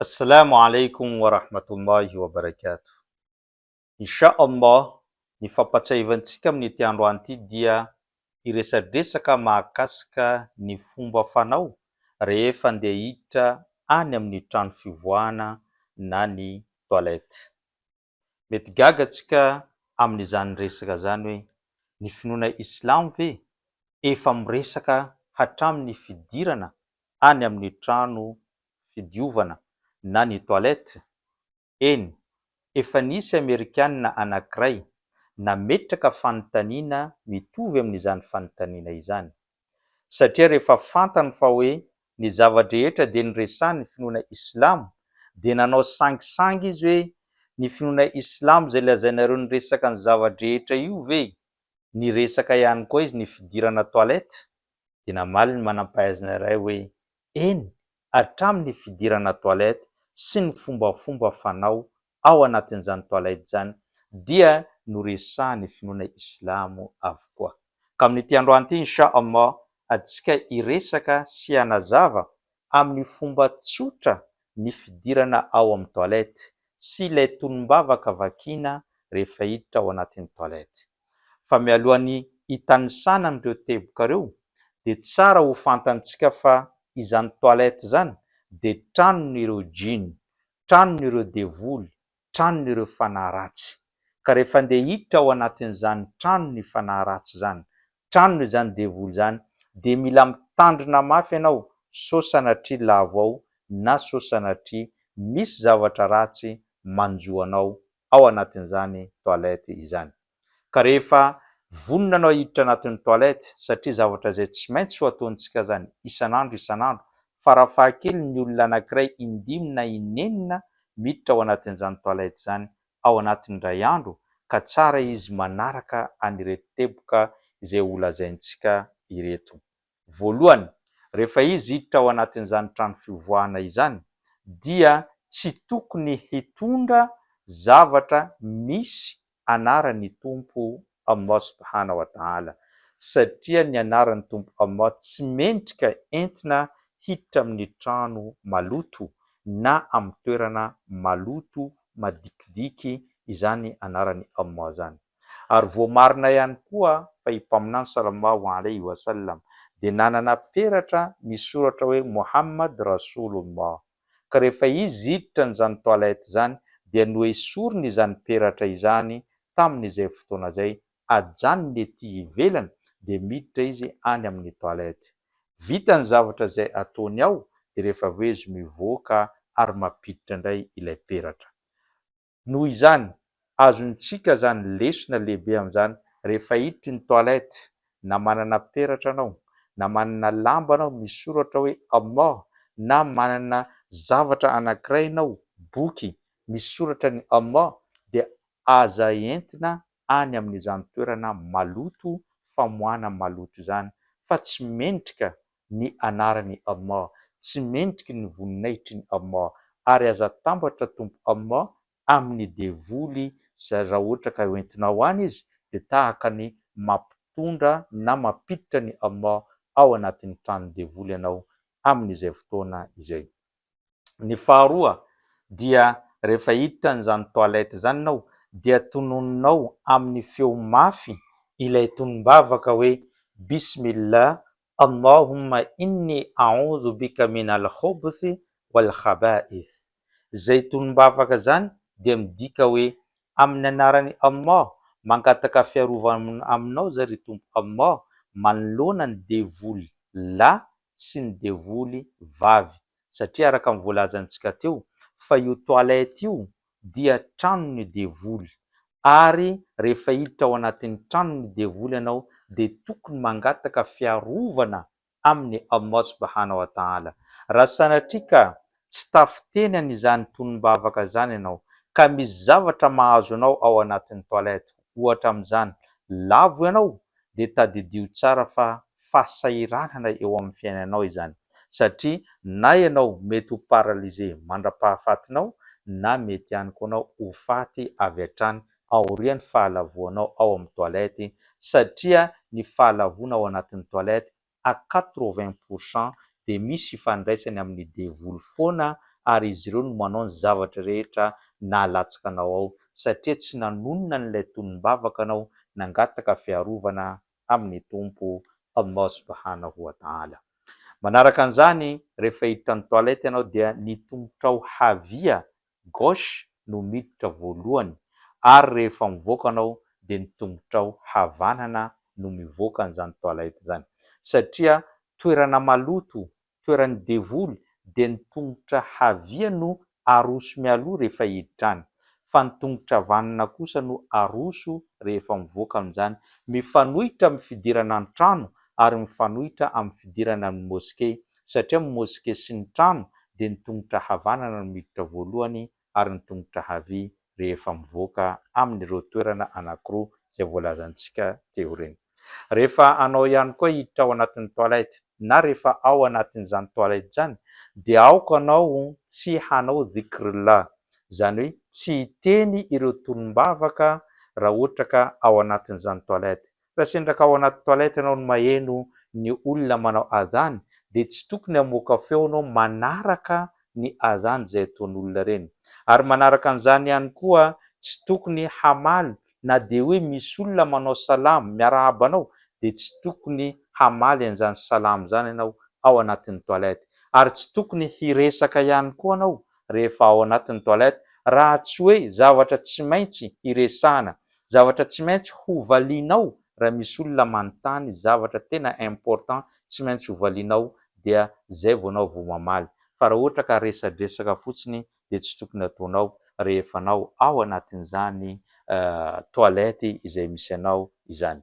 Assalamu alaikum wa rahmatullahi wa barakatuh. Insha Allah, ny fampatsiahivantsika amin'ity androany ity dia hiresadresaka mahakasika ny fomba fanao rehefa andeha hiditra any amin'ny trano fivoahana na ny toilette. Mety gaga antsika amin'izany resaka izany hoe ny finoana islamo ve efa miresaka hatramin'ny fidirana any amin'ny trano fidiovana na ny toilette? Eny, efa nisy amerikana anankiray nametraka fanontaniana mitovy amin'izany fanontaniana izany. Satria rehefa fantany fa hoe ny zava-drehetra dia niresahan'ny finoana islamo dia nanao sangisangy izy hoe ny finoana islamo izay lazainareo niresaka ny zava-drehetra io ve niresaka ihany koa izy ny fidirana toilette? Dia namaly ny manampahaizana iray hoe eny hatramin'ny fidirana toilette sy ny fombafomba fanao ao anatin'izany toilette izany dia noresahan'ny finoana islamo avokoa. Ka amin'ity androany ity Insha Allah antsika hiresaka sy hanazava amin'ny fomba tsotra ny fidirana ao amin'ny toilette sy ilay tonom-bavaka vakiana rehefa hiditra ao anatin'ny toilette. Fa mialohan'ny hitanisana an'ireo teboka ireo dia tsara ho fantantsika fa izany toilette izany dia tranon'ireo djinn, tranon'ireo devoly, tranon'ireo fanahy ratsy. Ka rehefa andeha hiditra ao anatin'izany tranon'ny fanahy ratsy izany, tranon'izany devoly izany, dia mila mitandrina mafy ianao sao sanatria lavo ao na sao sanatria misy zavatra ratsy manjo anao ao anatin'izany toilette izany. Ka rehefa vonona anao hiditra anatin'ny toilette, satria zavatra izay tsy maintsy ho ataontsika izany isan'andro isan'andro, farafahakeliny ny olona anankiray indimy na inenina miditra ao anatin'izany toilette izany ao anatin'ny indray andro, ka tsara izy manaraka an'ireto teboka izay holazaintsika ireto. Voalohany, rehefa izy hiditra ao anatin'izany trano fivoahana izany dia tsy tokony hitondra zavatra misy anaran'ny Tompo Allah Subhana wa Ta'ala, satria ny anaran'ny Tompo Allah tsy mendrika entina hiditra amin'ny trano maloto na amin'ny toerana maloto madikidiky izany anaran'i Allah izany. Ary voamarina ihany koa fa i Mpaminany Salallahu alaihi wa sallam dia nanana peratra misoratra hoe Muhammad Rasoulullah. Ka rehefa izy hiditra an'izany toilette izany dia noesoriny izany peratra izany tamin'izay fotoana izay, ajanony ety ivelany dia miditra izy any amin'ny toilette. Vita ny zavatra izay ataony ao dia rehefa avy eo izy mivoaka ary mampiditra indray ilay peratra. Noho izany, azontsika izany lesona lehibe amin'izany, rehefa hiditry ny toilette, na manana peratra anao, na manana lamba anao misy soratra hoe Allah, na manana zavatra anankiray ianao, boky, misy soratra ny Allah, dia aza entina any amin'izany toerana maloto, famoahana maloto izany, fa tsy mendrika ny anaran'i Allah, tsy mendriky ny voninahitry ny Allah, ary aza atambatra Tompo Allah amin'ny devoly izay raha ohatra ka hoentinao any izy dia tahaka ny mampitondra na mampiditra ny Allah ao anatin'ny tranon'ny devoly ianao amin'izay fotoana izay. Ny faharoa dia rehefa hiditra an'izany toilette izany ianao dia tononinao amin'ny feo mafy ilay tonom-bavaka hoe Bismillah Allahumma inni a'udhu bika minal khobuthi wal khaba'ith. Izay tonom-bavaka izany dia midika hoe amin'ny anaran'i Allah, mangataka fiarovana aminao izay ry Tompo Allah manoloana ny devoly lahy sy ny devoly vavy satria araka ny voalazantsika teo fa io toilette io dia tranon'ny devoly ary rehefa hiditra ao anatin'ny tranon'ny devoly ianao dia tokony mangataka fiarovana amin'i Allah subhana wa ta'ala. Raha sanatria ka tsy tafiteny an'izany tonom-bavaka izany ianao ka misy zavatra mahazo anao ao anatin'ny toilette ohatra amin'izany lavo ianao dia tadidio tsara fa fahasahiranana eo amin'ny fiainanao izany satria na ianao mety ho paralysé mandra-pahafatinao na mety ihany koa anao ho faty avy hatrany aorian'ny fahalavoanao ao amin'ny toilette satria ny fahalavoana ao anatin'ny toilette à 80 pour cent dia misy ifandraisany amin'ny devoly foana. ary izy ireo no manao ny zavatra rehetra nahalatsaka anao ao satria tsy nanonona an'ilay tonom-bavaka anao nangataka fiarovana amin'ny Tompo Allah subhanahu wa ta'ala. Manaraka an'izany, rehefa hiditra ny toilette ianao dia ny tongotrao havia, gauche, no miditra voalohany ary rehefa mivoaka anao dia ny tongotrao havanana no mivoaka an'izany toilette izany satria toerana maloto toeran'ny devoly dia ny tongotra havia no aroso mialoha rehefa hiditra any, fa ny tongotra havanana kosa no aroso rehefa mivoaka amin'izany, mifanohitra amin'ny fidirana an-trano ary mifanohitra amin'ny fidirana amin'ny moske, satria amin'ny moske sy ny trano dia ny tongotra havanana no miditra voalohany ary ny tongotra havia rehefa mivoaka amin'ireo toerana anankiroa izay voalazantsika teo ireny. Rehefa anao ihany koa hiditra ao anatin'ny toilette na rehefa ao anatin'izany toilette izany dia aoka anao tsy hanao dhikrullah, izany hoe tsy hiteny ireo tonom-bavaka raha ohatra ka ao anatin'izany toilette. Raha sendra ka ao anaty toilette ianao no maheno ny olona manao adhan dia tsy tokony hamoaka feo anao manaraka ny adhan izay ataon'olona ireny. Ary manaraka an'izany ihany koa tsy tokony hamaly na dia hoe misy olona manao salamo miarahaba anao dia tsy tokony hamaly an'izany salamo izany ianao ao anatin'ny toilette. Ary tsy tokony hiresaka ihany koa anao rehefa ao anatin'ny toilette raha tsy hoe zavatra tsy maintsy hiresahana, zavatra tsy maintsy hovalianao raha misy olona manontany zavatra tena important tsy maintsy hovalianao dia zay vao anao vao mamaly. Fa raha ohatra ka resadresaka fotsiny dia tsy tokony ataonao rehefa anao ao anatin'izany toilette izay misy anao izany.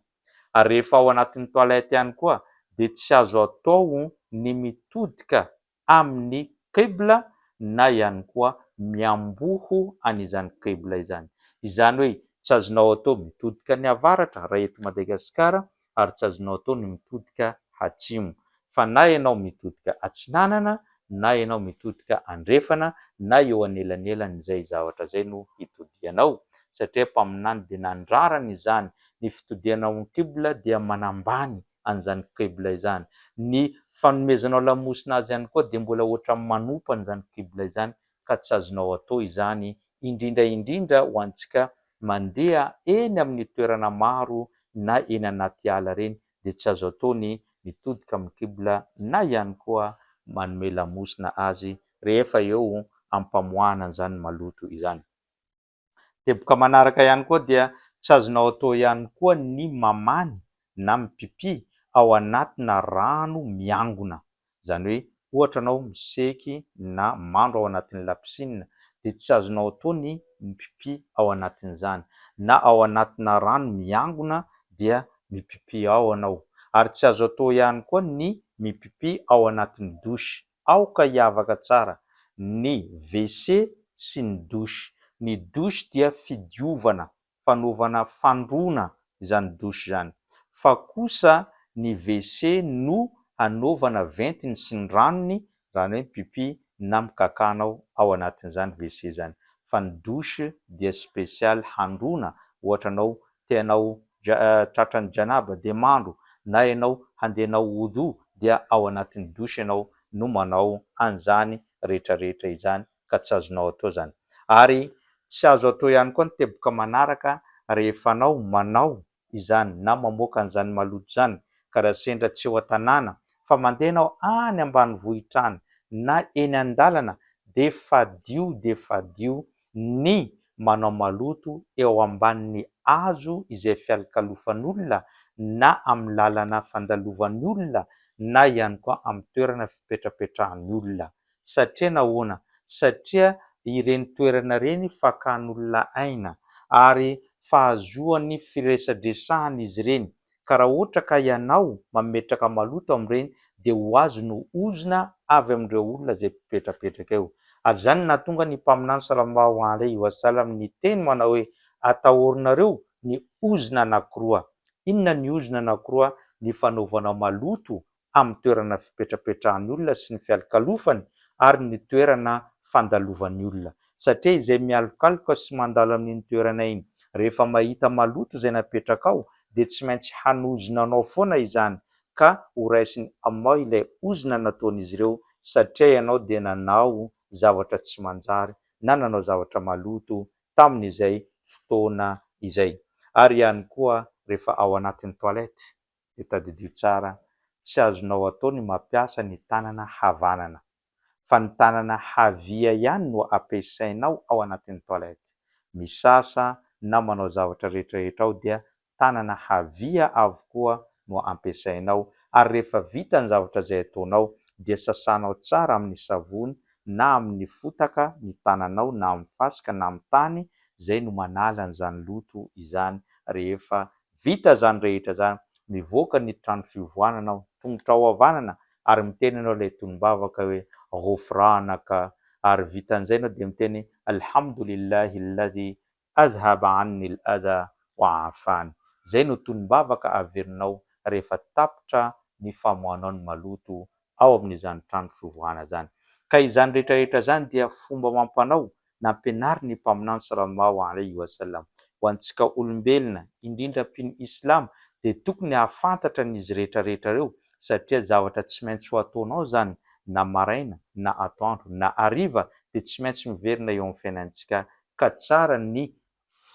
Ary rehefa ao anatin'ny toilette ihany koa dia tsy azo atao ny mitodika amin'ny qibla na ihany koa miamboho an'izany qibla izany. Izany hoe tsy azonao atao mitodika ny avaratra raha eto Madagasikara ary tsy azonao atao ny mitodika atsimo fa na ianao mitodika atsinanana na ianao mitodika andrefana na eo anelanelan'izay zavatra izay no hitodihanao satria Mpaminany dia nandrarana izany, ny fitodihanao amin'ny Qibla dia manambany an'izany Qibla izany, ny fanomezanao lamosina azy ihany koa dia mbola ohatran'ny manompa an'izany Qibla izany ka tsy azonao atao izany indrindra indrindra ho antsika mandeha eny amin'ny toerana maro na eny anaty ala ireny dia tsy azo atao ny mitodika amin'ny qibla na ihany koa manome lamosina azy rehefa eo am-pamoahana an'izany maloto izany. Teboka manaraka ihany koa dia tsy azonao atao ihany koa ny mamany na mipipi ao anatina rano miangona. Izany hoe ohatra anao miseky na mandro ao anatin'ny la piscine dia tsy azonao atao ny mipipi ao anatin'izany. Na ao anatina rano miangona dia mipipi ao anao. Ary tsy azo atao ihany koa ny mipipi ao anatin'ny douche. Aoka hiavaka tsara ny WC sy ny douche. Ny douche dia fidiovana, fanaovana fandroana izany douche izany. Fa kosa ny WC no hanaovana ventiny sy ny ranony, izany hoe mipipi na mikaka anao ao anatin'izany WC izany. Fa ny douche dia spécial handroana, ohatra anao te hanao tratran'ny janaba dia mandro na ianao handeha hanao wudhu dia ao anatin'ny douche ianao no manao an'izany rehetra rehetra izany ka tsy azonao atao izany. Ary tsy azo atao ihany koa ny teboka manaraka rehefa anao manao izany na mamoaka an'izany maloto izany ka raha sendra tsy eo an-tanàna fa mandeha ianao any ambanivohitra any na eny an-dalana dia fadio dia fadio ny manao maloto eo ambanin'ny hazo izay fialokalofan'olona na amin'ny lalana fandalovan'ny olona na ihany koa amin'ny toerana fipetrapetrahan'ny olona. Satria nahoana? Satria ireny toerana ireny fakan'olona aina ary fahazoany firesadresahana izy ireny ka raha ohatra ka ianao mametraka maloto amin'ireny dia ho azo no ozona avy amin'ireo olona izay mpipetrapetraka eo. Ary izany no nahatonga ny Mpaminany Salallahu alaihi wa sallam niteny manao hoe, Atahorinareo ny ozona anankiroa. Inona ny ozona anankiroa? Ny fanaovanao maloto amin'ny toerana fipetrapetrahan'ny olona sy ny fialokalofany ary ny toerana fandalovan'ny olona. Satria izay mialokaloka sy mandalo amin'iny toerana iny, rehefa mahita maloto izay napetrakao dia tsy maintsy hanozona anao foana izany ka ho raisin'i Allah ilay ozona nataon'izy ireo satria ianao dia nanao. zavatra tsy manjary na nanao zavatra maloto tamin'izay fotoana izay. Ary ihany koa rehefa ao anatin'ny toilette dia tadidio tsara, tsy azonao atao ny mampiasa ny tanana havanana fa ny tanana havia ihany no ampiasainao ao anatin'ny toilette. Misasa na manao zavatra rehetra rehetra ao dia tanana havia avokoa no ampiasainao ary rehefa vita ny zavatra izay ataonao dia sasanao tsara amin'ny savony na amin'ny fotaka ny tananao na amin'ny fasika na amin'ny tany, izay no manala an'izany loto izany rehefa vita izany rehetra izany, mivoaka ny trano fivoahana anao, tongotrao havanana ary miteny ianao ilay tonom-bavaka hoe Ghufranaka ary vitan'izay ianao dia miteny Alhamdoulillahi alladhi Azhaba anni al-adha wa afani. Izay no tonom-bavaka averinao rehefa tapitra ny famoahanao ny maloto ao amin'izany trano fivoahana izany. Ka izany rehetra rehetra izany dia fomba amam-panao nampianarin'ny Mpaminany Sallallahu alaihi wa sallam. Ho antsika olombelona, indrindra mpino Islam, dia tokony hahafantatra an'izy rehetra rehetra ireo satria zavatra tsy maintsy ho ataonao izany na maraina na atoandro na hariva dia tsy maintsy miverina eo amin'ny fiainantsika ka tsara ny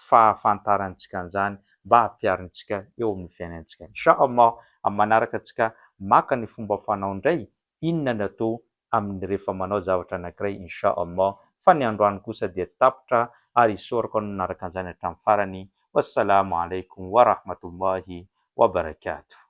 fahafantarantsika an'izany mba hampiharintsika eo amin'ny fiainantsika. Insha Allah amin'ny manaraka tsika maka ny fomba fanao indray inona ny atao amin'ny rehefa manao zavatra anankiray Insha Allah fa ny androany kosa dia tapitra ary isaorako anao nanaraka an'izany hatramin'ny farany. Wassalamo alaikum warahmatullahi wabarakatuh.